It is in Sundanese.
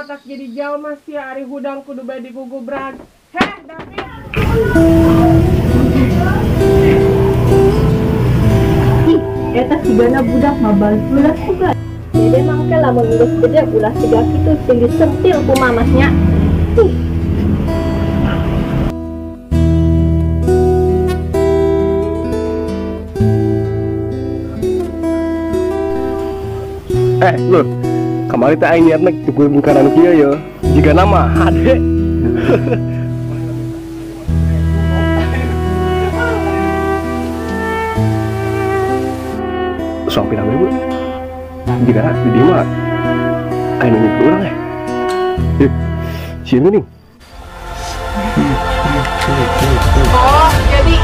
matak jadi jalma sia ari hudang kudu bae digugubrag. Heh, David. Ih, eta sigana budak ngabalulas juga. Dede mangke lamun geus gede ulah siga kitu sing disentil ku mamahnya. Ih. Lur, kamari teh aing niatna tukur bungkaran kieu ye. Jiga nama hade. Sok pirang ribu. Jiga di dieu mah aing nu nyebut urang eh. Sieun geuning. Oh, jadi